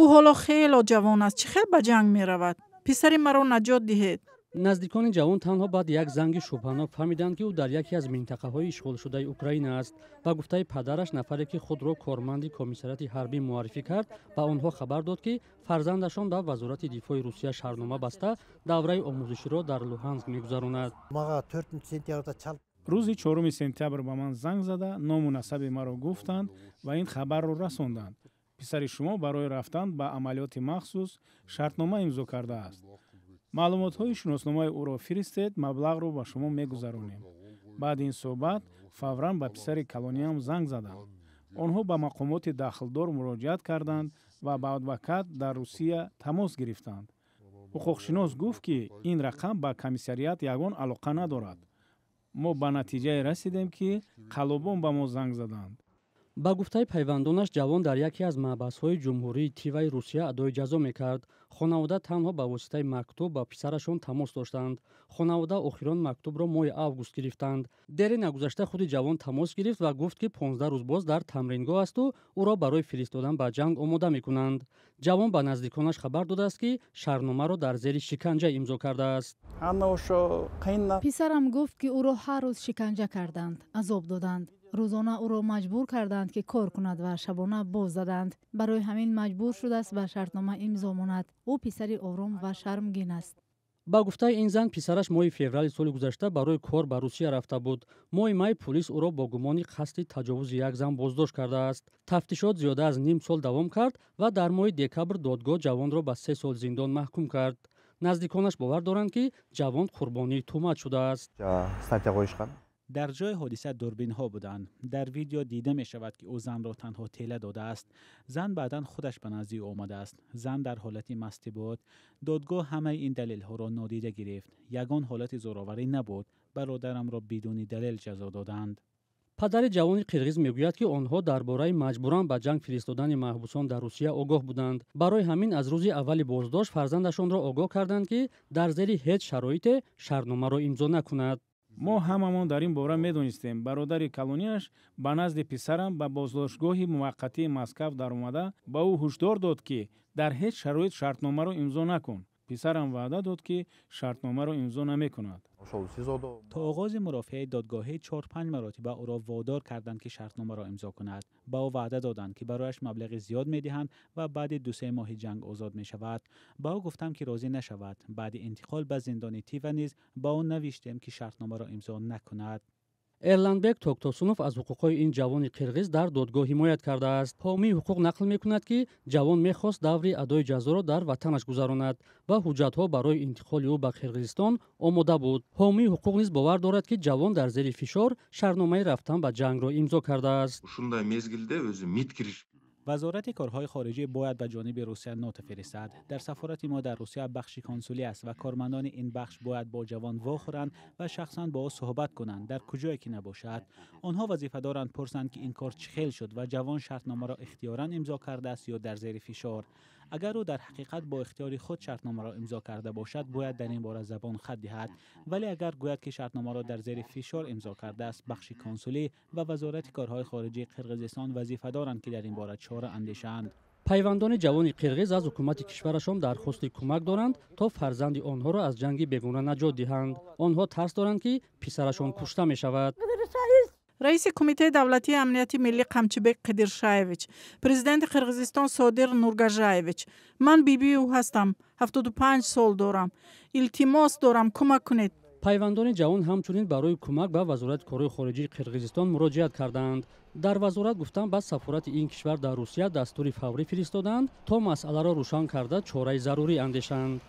Ӯ ҳоло хело ҷавон аст, чӣ хел ба ҷанг меравад? Писари маро наҷот диҳед. Наздикони ҷавон танҳо баъд як занги шубҳанок фаҳмиданд, ки ӯ дар яке аз минтақаҳои ишғолшудаи Украина аст. Ба гуфтаи падараш, нафаре ки худро корманди комиссариати ҳарбӣ муаррифӣ кард, ба онҳо хабар дод, ки фарзандашон ба Вазорати дифои Русия шартнома баста, давраи омӯзиширо дар Луҳанск мегузаронад. Рӯзи 4 сентябр ба ман занг зада, ному насаби маро гуфтанд ва ин хабарро расонданд: писари шумо барои рафтан ба амалиёти махсус шартнома имзо кардааст, маълумотҳои шиносномаи ӯро фиристед, маблағро ба шумо мегузаронем. Баъди ин суҳбат фавран ба писари калониам занг задам. Онҳо ба мақомоти дахлдор муроҷиат карданд ва ба адвокат дар Русия тамос гирифтанд. Ҳуқуқшинос гуфт, ки ин рақам ба комиссариат ягон алоқа надорад. Мо ба натиҷае расидем, ки қаллобон ба мо занг заданд. Ба гуфтаи пайвандонаш, ҷавон дар яке аз маҳбасҳои ҷумҳурии Тиваи Русия адои ҷазо мекард. Хонавода танҳо ба воситаи мактуб ба писарашон тамос доштанд. Хонавода охирон мактубро моҳи август гирифтанд. Дере нагузашта худи ҷавон тамос гирифт ва гуфт, ки 15 рӯз боз дар тамрингоҳ асту ӯро барои фиристодан ба ҷанг омода мекунанд. Ҷавон ба наздиконаш хабар додааст, ки шартномаро дар зери шиканҷа имзо кардааст. Писарам гуфт, ки ӯро ҳар рӯз шиканҷа карданд, азоб доданд. Рӯзона ӯро маҷбур карданд, ки кор кунад, ва шабона боз заданд. Барои ҳамин маҷбур шудааст ба шартнома имзо монад. Ӯ писари ором ва шармгин аст. Ба гуфтаи ин зан, писараш моҳи феврали соли гузашта барои кор ба Русия рафта буд. Моҳи май пулис ӯро бо гумони қасди таҷовузи як зан боздошт кардааст. Тафтишот зиёда аз ним сол давом кард ва дар моҳи декабр додгоҳ ҷавонро ба 3 сол зиндон маҳкум кард. Наздиконаш бовар доранд, ки ҷавон қурбонии туҳмат шудааст. Дар ҷои ҳодиса дурбинҳо буданд. Дар видео дида мешавад, ки ӯ занро танҳо тела додааст. Зан баъдан худаш ба назди ӯ омадааст. Зан дар ҳолати мастӣ буд. Додгоҳ ҳамаи ин далелҳоро нодида гирифт. Ягон ҳолати зӯроварӣ набуд. Бародарамро бидуни далел ҷазо доданд. Падари ҷавони қирғиз мегӯяд, ки онҳо дар бораи маҷбуран ба ҷанг фиристодани маҳбусон дар Русия огоҳ буданд. Барои ҳамин аз рӯзи аввали боздошт фарзандашонро огоҳ карданд, ки дар зери ҳеҷ шароите шартномаро имзо накунад. Мо ҳамамон дар ин бора медонистем. Бародари калониаш ба назди писарам ба боздоштгоҳи муваққатии Москав даромада, ба ӯ ҳушдор дод, ки дар ҳеҷ шароит шартномаро имзо накун. Писарам ваъда дод, ки шартномаро имзо намекунад. То оғози мурофиаи додгоҳӣ 4-5 маротиба ӯро водор карданд, ки шартномаро имзо кунад. Ба ӯ ваъда доданд, ки барояш маблағи зиёд медиҳанд ва баъди 2-3 моҳи ҷанг озод мешавад. Ба ӯ гуфтам, ки розӣ нашавад. Баъди интиқол ба зиндони Тива низ ба ӯ навиштем, ки шартномаро имзо накунад. Эрланбек Токтосунов аз ҳуқуқҳои ин ҷавони қирғиз дар додгоҳ ҳимоят кардааст. Ҳомии ҳуқуқ нақл мекунад, ки ҷавон мехост даври адои ҷазоро дар ватанаш гузаронад ва ҳуҷҷатҳо барои интиқоли ӯ ба Қирғизистон омода буд. Ҳомии ҳуқуқ низ бовар дорад, ки ҷавон дар зери фишор шартномаи рафтан ба ҷангро имзо кардааст. Ушундай мезгилде өзү МИД кириш. Вазорати корҳои хориҷӣ бояд ба ҷониби Русия нота фиристад. Дар сафорати мо дар Русия бахши консулӣ аст ва кормандони ин бахш бояд бо ҷавон вохӯранд ва шахсан бо ӯ суҳбат кунанд, дар куҷое ки набошад. Онҳо вазифа доранд пурсанд, ки ин кор чӣ хел шуд ва ҷавон шартномаро ихтиёран имзо кардааст ё дар зери фишор. Агар ӯ дар ҳақиқат бо ихтиёри худ шартномаро имзо карда бошад, бояд дар ин бора забон хат диҳад. Вале агар гӯяд, ки шартномаро дар зери фишор имзо кардааст, бахши консулӣ ва Вазорати корҳои хориҷии Қирғизистон вазифа доранд, ки дар ин бора чора андешанд. Пайвандони ҷавони қирғиз аз ҳукумати кишварашон дархости кӯмак доранд, то фарзанди онҳоро аз ҷанги бегона наҷот диҳанд. Онҳо тарс доранд, ки писарашон кушта мешавад. Раиси Кумитаи давлатии амнияти миллӣ Қамчибек Қидиршаевич, президенти Қирғизистон Содир Нургажаевич, ман бибии ӯ ҳастам, 75 сол дорам. Илтимос дорам, кӯмак кунед. Пайвандони ҷавон ҳамчунин барои кӯмак ба Вазорати корҳои хориҷии Қирғизистон муроҷиат кардаанд. Дар вазорат гуфтанд, ба сафорати ин кишвар дар Русия дастури фаврӣ фиристоданд, то масъаларо рӯшан карда, чораи зарурӣ андешанд.